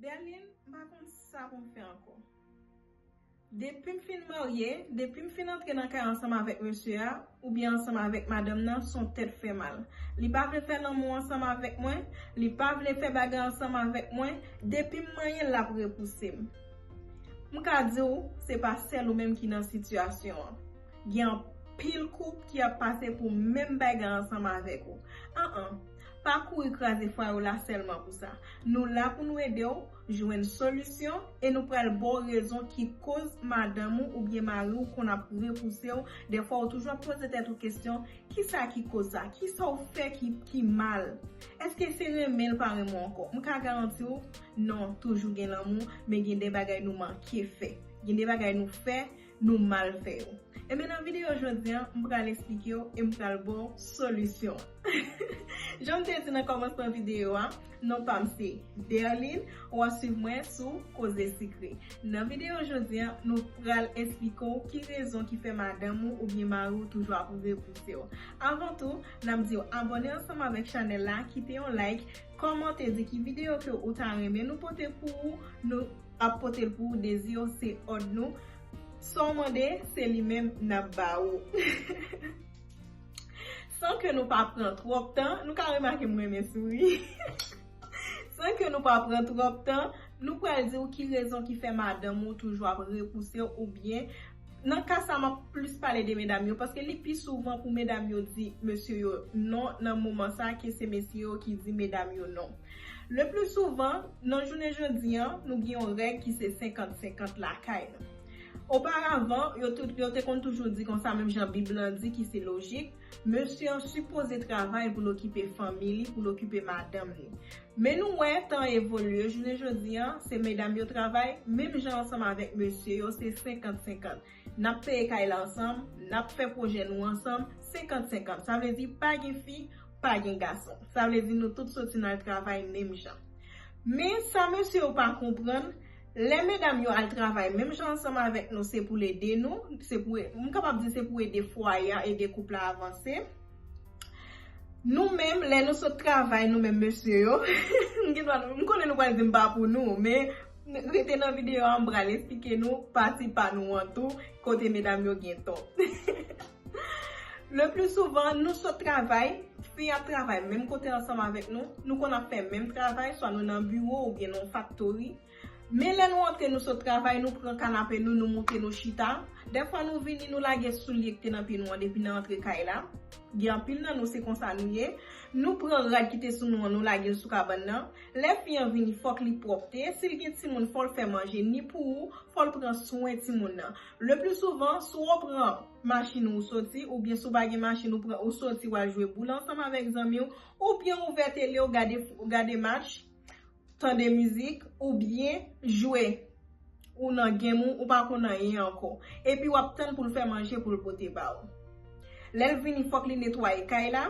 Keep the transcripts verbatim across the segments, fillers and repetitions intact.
Derline, m pa konn sa pou m fè ankò. Depi m fin marye, depi m fin antre nan kay ansanm avèk mesye a, oubyen ansanm avèk madanm nan, se yon tèt fè mal. Li pa vle fè lanmou ansanm avèk mwen, li pa vle fè bagay ansanm avèk mwen, depi m manyen l, l ap repouse m. M ka di w, se pa sèl ou menm ki nan sitiyasyon an. Gen anpil koup ki ap pase pou menm bagay ansanm avèk ou. An an, pa kouri kraze fwaye w la sèlman pou sa. Nou la pou nou ede w jwenn solisyon e nou pral ba w rezon ki koz madanm ou oubyen mari w konn ap repouse w. Dèfwa ou toujou ap poze tèt ou kesyon, kisa ki koz sa? Kisa w fè ki, ki mal? Èske se renmen l pa renmen w ankò? M ka garanti w, non, toujou gen lanmou, men gen de bagay nou manke fè. Gen de bagay nou fè, nou mal fè yo. Ebyen, nan videyo jodi a, m pral esplike w e m pral ba w solisyon. Jan m te di nan kòmansman videyo a, non pa m se Derline, w ap swiv mwen sou Koze Sikre. Nan videyo jodi a, nou pral esplike w ki rezon ki fè madanm ou oubyen mari w toujou ap repouse w. Avan tou, n ap di w abòne ansanm avèk chanèl la, kite yon like, kòmante, di ki videyo ke ou ta renmen nou pote pou ou, nou ap pote l pou ou, dezi yo se òd nou. Sa w mande, se li menm n ap ba ou. San ke nou pa pran twòp tan, nou ka remake m renmen souri. San ke nou pa pran twòp tan, nou pral di w ki rezon ki fè madanm ou toujou ap repouse w oubyen nan ka sa, m ap plis pale de medam yo, paske li pi souvan pou medam yo di mesye yo non nan moman sa ke se mesye yo ki di medam yo non. Le pli souvan, nan jounen jodi a, nou gen yon règ ki se senkant senkant lakay nou. Oparavan, yo, tout, yo te konn toujou di konsa, menm jan Bib lan di ki se lojik, mesye an sipoze travay pou l okipe fanmi li, pou l okipe madanm li. Men nou wè tan evolye, jounen jodi a, se medam yo travay, menm jan ansanm avèk mesye yo, se senkant senkant. N ap peye kay la ansanm, n ap fè pwojè nou ansanm, senkant senkant. Sa vle di pa gen fi, pa gen gason. Sa vle di nou tout soti n al travay menm jan. Men sa mesye yo pa konprann, lè medam yo al travay menm jan ansanm avèk nou, se pou l ede nou, se pou, m kapab di se pou ede fwaye a, ede koup la avanse. Nou menm, lè nou sot travay, nou menm mesye yo, m gen dwa, m konnen nou pral di m pa pou nou, men rete nan videyo a, m pral esplike nou pati pa nou an tou, kote medam yo gen tò. Le pli souvan, nou sot travay, fi ap travay menm kote ansanm avèk nou, nou konn ap fè menm travay, swa nou nan biwo oubyen nan yon faktori. Men lè nou antre, nou sot travay, nou pran kanape nou, nou moute, nou chita. Dèfwa nou vini, nou lage soulye ki te nan pye nou an depi nan antre kay la. Gen anpil nan nou, se konsa nou ye. Nou pran rad ki te sou nou an, nou lage l sou kabann nan. Lè fi an vini, fòk li pwòpte. Si l gen timoun, fò l fè manje ni pou ou, fò l pran swen timoun nan. Le pli souvan, si w pran machin ou soti, oubyen si w pa gen machin, ou pran, ou soti, w al jwe boul ansanm avèk zanmi w, oubyen ouvè tele w, gade, gade match, tande mizik, oubyen jwe. Ou nan game ou, ou pa konn anyen ankò. Epi w ap tann pou l fè manje pou l pote ba ou. Lè l vini, fòk li netwaye kay la,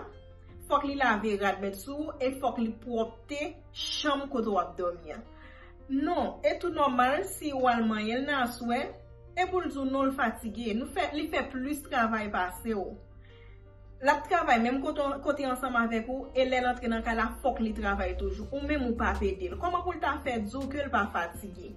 fòk li lave rad met sou ou, e fòk li pwòpte chanm kote w ap dòmi an. Non, e tou nòmal si w al manyen l nan aswè, e pou l di w non, l fatige. Nou fè, li fè plis travay pase w. L ap travay menm kote, kote ansanm avèk ou, e lè l antre nan kay la, fòk li travay toujou. Ou menm ou p ap ede l. Kòman pou l ta fè di w ke l pa fatige?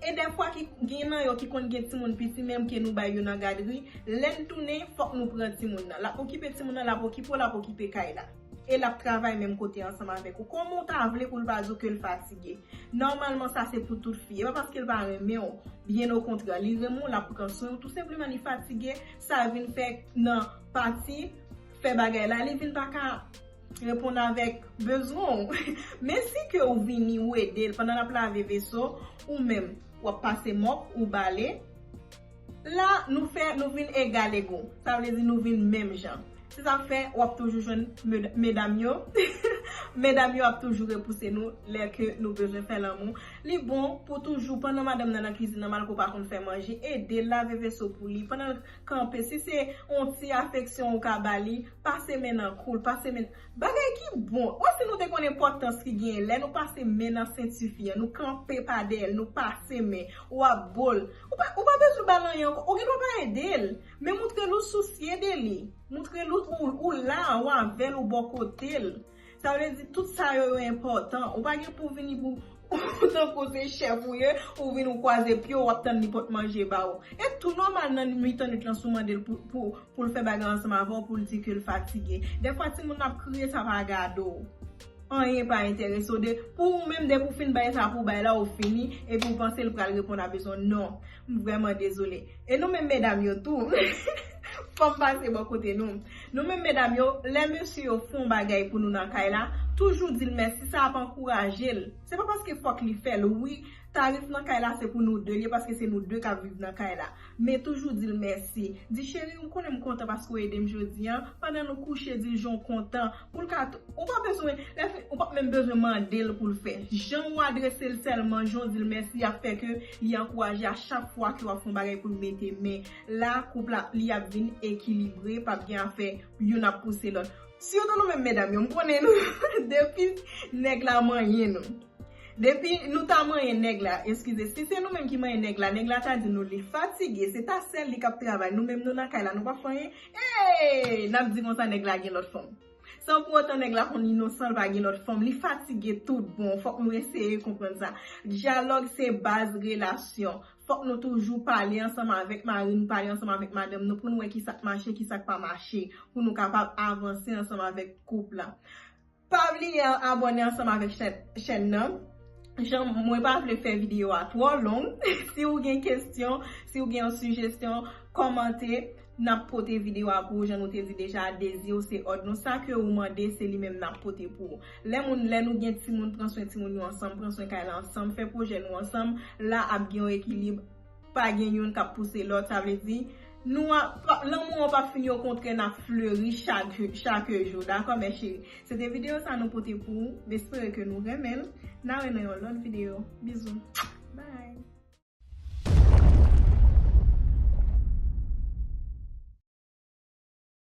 E dèfwa ki gen nan yo ki konn gen timoun piti menm ke nou bay yo nan gadri, lè n tounen, fòk nou pran timoun nan. L ap okipe timoun nan, l ap okipe w, l ap okipe kay la. E l ap travay menm kote ansanm avèk ou. Kòman w ta vle pou l pa di w ke l fatige? Nòmalman, sa se pou tout fi. E pa paske l pa renmen w. Byen okontrè, li renmen w, l ap pran swen w. Tou senpleman, li fatige, sa vin fè nan pati fè bagay la, li vin pa ka reponn avèk bezwen w. Men si ke w vini, ou ede l pandan l ap lave veso, ou menm, w ap pase mòp, ou bale, la, nou fè, nou vin egal ego. Sa vle di nou vin menm jan. Se sa k fè w ap toujou jwenn med-, medam yo. Medam yo ap toujou repouse nou lè ke nou bezwen fè lanmou. Li bon pou toujou, pandan madanm nan nan kizin nan, malgre w pa konn fè manje, ede l lave veso pou li. Pandan l kanpe, si se yon ti afeksyon ou ka ba li, pase men nan kou l, pase men. Bagay ki bon. Ou wè, si nou te konn enpòtans ki genyen, lè nou pase men nan senti fi an, nou kanpe pa dèyè l, nou pase men, w ap bo l. Ou pa, ou pa bezwen ba l anyen ankò. Ou gen dwa pa ede l, men moutre l ou sousye de li. Moutre l ou, ou la, ou avè l, ou bò kote l. Sa vle di tout sa yo, yo enpòtan. Ou pa gen pou vini pou, Tankou se chèf ou ye, ou vin ou kwaze pye w, w ap tann li pot manje ba ou. E tou nòmal nan mitan nwit lan si w mande l pou, pou, pou l fè bagay ansanm avè w, pou l di ke l fatige. Dèfwa timoun ap kriye, sa pa gade w. Anyen pa enterese w. De, pou ou menm, depi w fin bay sa pou w bay la, ou fini, epi w panse l pral reponn a bezwen w. Non, m vrèman dezole. E nou menm medam yo tou, fò m pase bò kote nou. Nou menm medam yo, lè mesye yo fè yon bagay pou nou nan kay la, toujou di l mèsi, sa ap ankouraje l. Se pa paske fòk li fè l, wi, tarif nan kay la se pou nou de l ye, paske se nou de k ap viv nan kay la. Men toujou di l mèsi. Di, cheri, ou konnen m kontan paske w ede m jodi a. Pandan nou kouche, di l jan w kontan. Pou l ka, ou pa bezwen, lè fi- ou pa menm bezwen mande l pou l fè. Jan w adrese l sèlman, jan w di l mèsi, ap fè ke li ankouraje a chak fwa ke w ap fè yon bagay pou l mete men. La, koup la, li ap vin ekilibre, p ap gen afè youn ap pouse lòt. Sitou nou menm medam yo, m konnen nou, depi nèg la manyen nou. Depi nou ta manyen nèg la, eskize, si se nou menm ki manyen nèg la, nèg la ta di nou li fatige, se ta sèl li k ap travay, nou menm nou nan kay la, nou p ap fè anyen. Ey! N ap di konsa nèg la gen lòt fanm. San pou otan nèg la konn inosan, l pa gen lòt fanm, li fatige tout bon, fòk nou eseye konprann sa. Dyalòg se baz relasyon. Fòk nou toujou pale ansanm avèk mari nou, pale ansanm avèk madanm nou pou nou wè ki sa k mache, ki sa k pa mache, pou nou kapab avanse ansanm avèk koup la. Pa bliye abòne ansanm avèk chèn, chèn nan. Jan mwen pa vle fè videyo a twò long. Si w gen kesyon, si w gen yon sijesyon, kòmante, n ap pote videyo a pou ou, jan nou te di deja, dezi w se òd nou. Sa ke ou mande, se li menm n ap pote pou ou. Lè moun, lè nou gen timoun, pran swen timoun yo ansanm, pran swen kay la ansanm, fè pwojè nou ansanm, la ap gen yon ekilib, pa gen youn k ap pouse lòt, sa vle di, nou a, pa- lanmou an p ap fini, okontrè, n ap fleri chak, chak jou, dakò, mes chéries? Se te videyo sa nou pote pou ou, m espere ke nou renmen l, n a wè nan yon lòt videyo, bizou, bye.